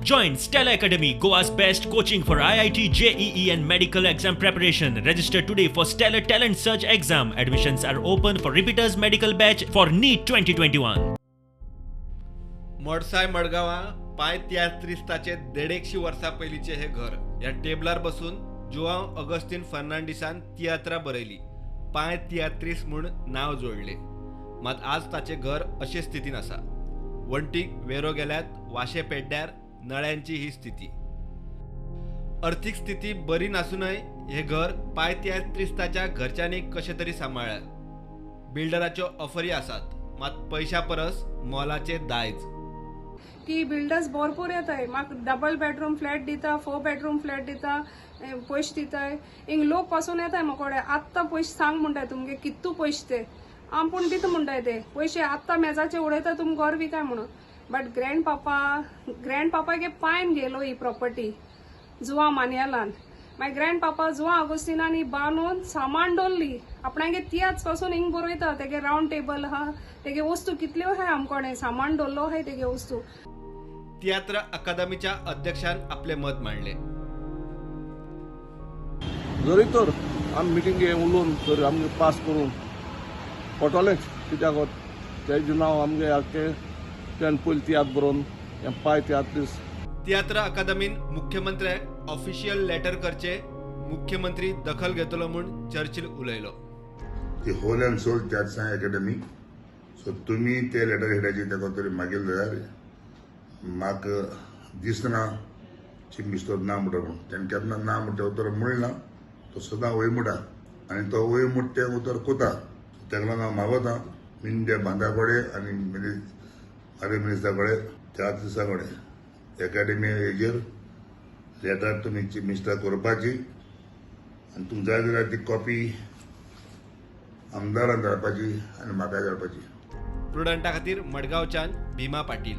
Join Stellar Academy, Goa's best coaching for IIT, JEE and medical exam preparation. Register today for Stellar Talent Search exam. Admissions are open for repeaters medical batch for NEET 2021. मडसाय मडगांवां पांय तियात्रिस्ताचे देडेकशी वर्सां पयलींचें हें घर. ह्या टेबलार बसून Joao Augustine फर्नांडीसान तियात्रां बरयलीं, पांय तियात्रीस म्हूण नांव जोडलें. मात आज ताचें घर अशे स्थितीन आसा. वण्टीक वेरो गेल्यात, वाशे पेड्ड्यार, नळ्यांची ही स्थिती. अर्थीक स्थिती बरी नासूनय हें घर पांय तियात्रिस्ताच्या घरच्यांनी कशें तरी सांबाळ्ळां. बिल्डराच्यो ऑफरी आसात, मात पयशां परस मोलाचें दायज. ती बिल्डर्स भरपूर येताय, म्हाका डबल बेडरूम फ्लॅट दिता, फोर बेडरूम फ्लॅट दिता, पयशे दिताय. हिंग लोक पासून येताय म्हाकोडे, आत्तां पयशे सांग म्हणटाय, तुमगे कितू पयशे ते हांव पूण दिता म्हणटाय. ते पयशे आत्तां मेजाचे उडयता, तुम घर विकाय म्हणून. बट ग्रँड पापागे पायन गेलो ही प्रॉपर्टी जुआ मान्यालान. मागीर ग्रँड पापा जुआ आगोस्तिनान ही बांदून सामान दवरली. आपणागे तियात्र पासून हिंग बरयता. तेगे रावंड टेबल आहा, तेगे वस्तू कितल्यो आहाय, आमकोडे सामान दवरलो आहाय तेगे वस्तू. तियात्र अकादमीच्या अध्यक्षान आपलें मत मांडलें. जरी तर आमी मिटिंगे उलोवन तर आमगे पास करून पडटलेंच, कित्याक तेजें नांव आमगे आख्खे तेणें पयलीं तियात्र बरोवन हें पाय तियात्रीस. तियात्र अकादमीन मुख्यमंत्र्याक ऑफिशियल लेटर करचे, मुख्यमंत्री दखल घेतलो म्हूण चर्चिल उलयलो. ती whole and soul Tiatr academy. So तुमी ते लेटर हेडाचे ताका तरी मागील जाल्यार म्हाका दिसना चीफ मिनिस्टर ना म्हणटा म्हणून. तेणें केन्ना ना म्हणटा उतर म्हणलें ना. तो सदां वय म्हणटा आनी तो वय म्हणटा तें उतर कोता. तेका लागून हांव मागोता मिंद्या बांदा कडेन आनी आरे मिनिस्टरा कडेन, त्याच दिसा कडेन एकाडेमी हेजेर लेटर तुमी चीफ मिनिस्टर करपाची आनी तुमकां जाय जाल्यार ती कॉपी आमदारान धाडपाची आनी म्हाका धाडपाची. प्रुडंटा खातीर मडगांवच्यान भीमा पाटील.